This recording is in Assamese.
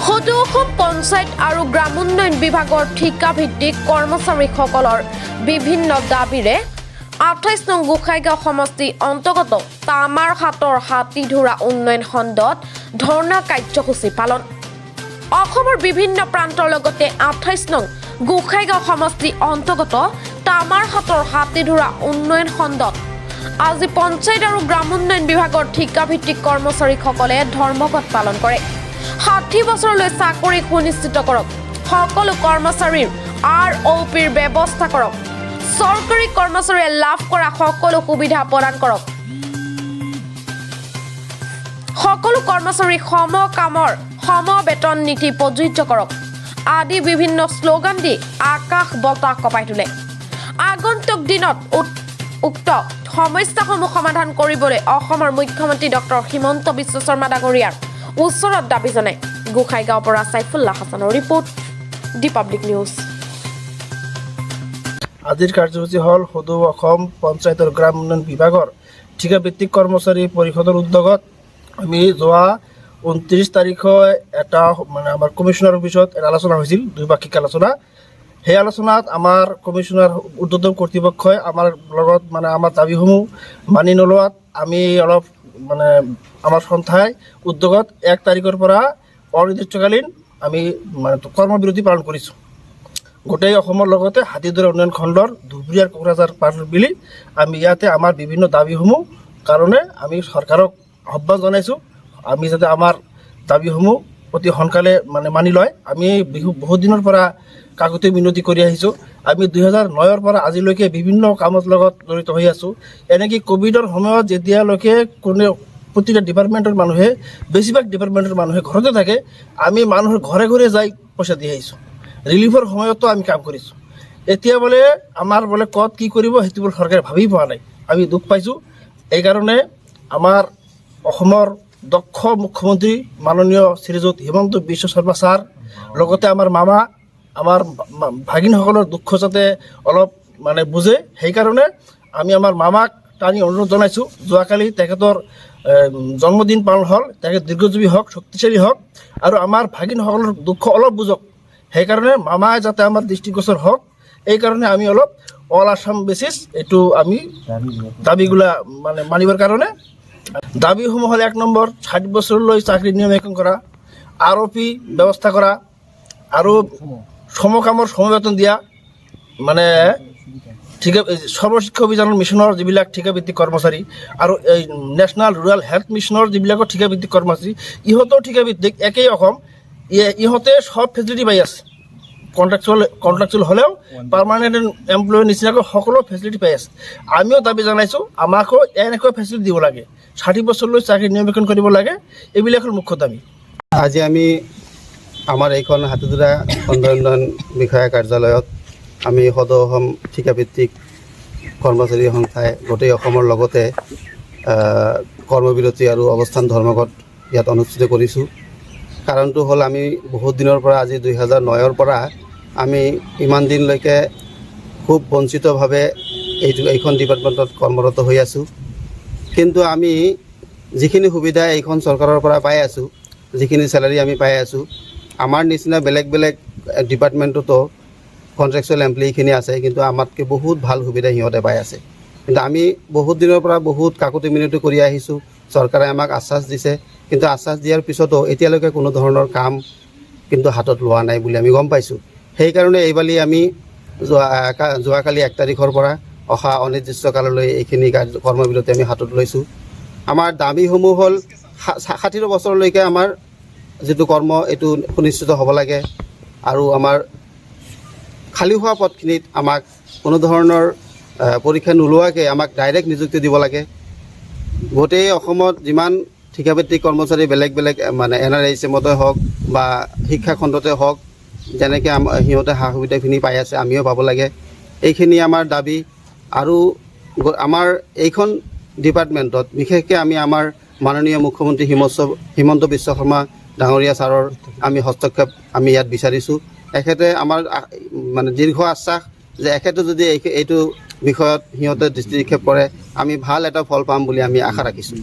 সদৌ অসম পঞ্চায়ত আৰু গ্ৰামোন্নয়ন বিভাগৰ ঠিকাভিত্তিক কৰ্মচাৰীসকলৰ বিভিন্ন দাবীৰে 28 নং গোসাইগাঁও সমষ্টিৰ অন্তৰ্গত তামাৰহাটৰ হাতীধৰা উন্নয়ন খণ্ডত ধৰ্ণা কাৰ্যসূচী পালন। অসমৰ বিভিন্ন প্ৰান্তৰ লগতে 28 নং গোসাইগাঁও সমষ্টিৰ অন্তৰ্গত তামাৰহাটৰ হাতীধৰা উন্নয়ন খণ্ডত আজি পঞ্চায়ত আৰু গ্ৰামোন্নয়ন বিভাগৰ ঠিকাভিত্তিক কৰ্মচাৰীসকলে ধৰ্মঘট পালন কৰে। 60 বছৰলৈ চাকৰি সুনিশ্চিত কৰক, সকলো কৰ্মচাৰীৰ আৰ অ' পিৰ ব্যৱস্থা কৰক, চৰকাৰী কৰ্মচাৰীয়ে লাভ কৰা সকলো সুবিধা প্ৰদান কৰক, সকলো কৰ্মচাৰীক সম কামৰ সম বেতন নীতি প্ৰযোজ্য কৰক আদি বিভিন্ন শ্লোগান দি আকাশ বতাহ কঁপাই তোলে। আগন্তুক দিনত উক্ত সমস্যাসমূহ সমাধান কৰিবলৈ অসমৰ মুখ্যমন্ত্ৰী ডক্টৰ হিমন্ত বিশ্ব শৰ্মা ডাঙৰীয়াৰ ওচৰত দাবী জনায়। গোসাইগাঁৱৰ পৰা চাইফুল্লাহ হাছানৰ ৰিপৰ্ট, দি পাব্লিক নিউজ। আজিৰ কাৰ্যসূচী হ'ল সদৌ অসম পঞ্চায়ত আৰু গ্ৰাম উন্নয়ন বিভাগৰ ঠিকাভিত্তিক কৰ্মচাৰী পৰিষদৰ উদ্যোগত আমি যোৱা 29 তাৰিখে এটা মানে আমাৰ কমিশ্যনাৰ অফিচত এটা আলোচনা হৈছিল, দ্বিপাক্ষিক আলোচনা। সেই আলোচনাত আমাৰ কমিশ্যনাৰ ঊৰ্ধ্বতন কৰ্তৃপক্ষই আমাৰ লগত মানে আমাৰ দাবীসমূহ মানি নোলোৱাত আমি অলপ মানে আমাৰ সন্থাই উদ্যোগত 1 তাৰিখৰ পৰা অনিৰ্দিষ্টকালীন আমি মানে কৰ্মবিৰতি পালন কৰিছোঁ। গোটেই অসমৰ লগতে হাতীধৰা উন্নয়ন খণ্ডৰ ধুবুৰী আৰু কোকৰাঝাৰ পাৰ মিলি আমি ইয়াতে আমাৰ বিভিন্ন দাবীসমূহ কাৰণে আমি চৰকাৰক আহ্বান জনাইছোঁ, আমি যাতে আমাৰ দাবীসমূহ অতি সোনকালে মানে মানি লয়। আমি বিহু বহুত দিনৰ পৰা কাকতি মিনতি কৰি আহিছোঁ। আমি 2009ৰ পৰা আজিলৈকে বিভিন্ন কামত লগত জড়িত হৈ আছোঁ। এনেকি ক'ভিডৰ সময়ত যেতিয়ালৈকে কোনে প্ৰতিটা ডিপাৰ্টমেণ্টৰ মানুহে, বেছিভাগ ডিপাৰ্টমেণ্টৰ মানুহে ঘৰতে থাকে, আমি মানুহৰ ঘৰে ঘৰে যাই পইচা দি আহিছোঁ। ৰিলিফৰ সময়তো আমি কাম কৰিছোঁ। এতিয়া বোলে আমাৰ বোলে ক'ত কি কৰিব, সেইটো বোলে চৰকাৰে ভাবি পোৱা নাই। আমি দুখ পাইছোঁ। এইকাৰণে আমাৰ অসমৰ দক্ষ মুখ্যমন্ত্ৰী মাননীয় শ্ৰীযুত হিমন্ত বিশ্ব শৰ্মা ছাৰ, লগতে আমাৰ মামা, আমাৰ ভাগিনসকলৰ দুখ যাতে অলপ মানে বুজে, সেইকাৰণে আমি আমাৰ মামাক টানি অনুৰোধ জনাইছোঁ। যোৱাকালি তেখেতৰ জন্মদিন পালন হ'ল। তেখেত দীৰ্ঘজীৱী হওক, শক্তিশালী হওক আৰু আমাৰ ভাগিনসকলৰ দুখ অলপ বুজক। সেইকাৰণে মামাই যাতে আমাৰ দৃষ্টিগোচৰ হওক, এইকাৰণে আমি অলপ অল আছাম বেচিছ এইটো আমি দাবীগুলা মানে মানিবৰ কাৰণে। দাবীসমূহ হ'ল, 1 নম্বৰ 60 বছৰলৈ চাকৰি নিয়মীকৰণ কৰা, আৰ অ' পি ব্যৱস্থা কৰা আৰু সমকামৰ সমবেতন দিয়া, মানে ঠিকা সৰ্বশিক্ষা অভিযানৰ মিছনৰ যিবিলাক ঠিকাভিত্তিক কৰ্মচাৰী আৰু এই নেশ্যনেল ৰুৰেল হেল্থ মিছনৰ যিবিলাকৰ ঠিকাভিত্তিক কৰ্মচাৰী, ইহঁতেও ঠিকাভিত্তিক, একেই অসম। ইহঁতে চব ফেচিলিটি পাই আছে। কণ্ট্ৰাকচুৱেল হ'লেও পাৰ্মানেণ্ট এমপ্লয়ৰ নিচিনাকৈ সকলো ফেচিলিটি পাই আছে। আমিও দাবী জনাইছোঁ, আমাকো এনেকৈ ফেচিলিটি দিব লাগে, 60 বছৰলৈ চাকৰি নিয়মীকৰণ কৰিব লাগে। এইবিলাক হ'ল মুখ্য দাবী। আজি আমি আমাৰ এইখন হাতীধৰা খণ্ড উন্নয়ন বিষয়া কাৰ্যালয়ত আমি সদৌ অসম ঠিকাভিত্তিক কৰ্মচাৰী সন্থাই গোটেই অসমৰ লগতে কৰ্মবিৰতি আৰু অৱস্থান ধৰ্মঘট ইয়াত অনুষ্ঠিত কৰিছোঁ। কাৰণটো হ'ল, আমি বহুত দিনৰ পৰা, আজি 2009ৰ পৰা আমি ইমান দিনলৈকে খুব বঞ্চিতভাৱে এইখন ডিপাৰ্টমেণ্টত কৰ্মৰত হৈ আছোঁ। কিন্তু আমি যিখিনি সুবিধা এইখন চৰকাৰৰ পৰা পাই আছোঁ, যিখিনি চেলাৰী আমি পাই আছোঁ, আমাৰ নিচিনা বেলেগ বেলেগ ডিপাৰ্টমেণ্টতো কণ্ট্ৰেকচুৱেল এমপ্লয়ীখিনি আছে, কিন্তু আমাতকৈ বহুত ভাল সুবিধা সিহঁতে পাই আছে। কিন্তু আমি বহুত দিনৰ পৰা বহুত কাকতি মিনতি কৰি আহিছোঁ। চৰকাৰে আমাক আশ্বাস দিছে, কিন্তু আশ্বাস দিয়াৰ পিছতো এতিয়ালৈকে কোনো ধৰণৰ কাম কিন্তু হাতত লোৱা নাই বুলি আমি গম পাইছোঁ। সেইকাৰণে এইবালি আমি যোৱাকালি 1 তাৰিখৰ পৰা অহা অনিৰ্দিষ্টকাললৈ এইখিনি কৰ্মবিৰতি আমি হাতত লৈছোঁ। আমাৰ দাবীসমূহ হ'ল, 60 বছৰলৈকে আমাৰ যিটো কৰ্ম, এইটো সুনিশ্চিত হ'ব লাগে আৰু আমাৰ খালী হোৱা পদখিনিত আমাক কোনো ধৰণৰ পৰীক্ষা নোলোৱাকৈ আমাক ডাইৰেক্ট নিযুক্তি দিব লাগে। গোটেই অসমত যিমান ঠিকাভিত্তিক কৰ্মচাৰী বেলেগ বেলেগ মানে এন আৰ এইচ এমতে হওক বা শিক্ষা খণ্ডতে হওক, যেনেকৈ সিহঁতে সা সুবিধাখিনি পাই আছে, আমিও পাব লাগে। এইখিনি আমাৰ দাবী। আৰু আমাৰ এইখন ডিপাৰ্টমেণ্টত বিশেষকৈ আমি আমাৰ মাননীয় মুখ্যমন্ত্ৰী হিমন্ত বিশ্ব শৰ্মা ডাঙৰীয়া ছাৰৰ আমি হস্তক্ষেপ আমি ইয়াত বিচাৰিছোঁ। এখেতে আমাৰ মানে দীৰ্ঘ আশ্বাস যে এখেতে যদি এইটো বিষয়ত সিহঁতে দৃষ্টিক্ষেপ কৰে, আমি ভাল এটা ফল পাম বুলি আমি আশা ৰাখিছোঁ।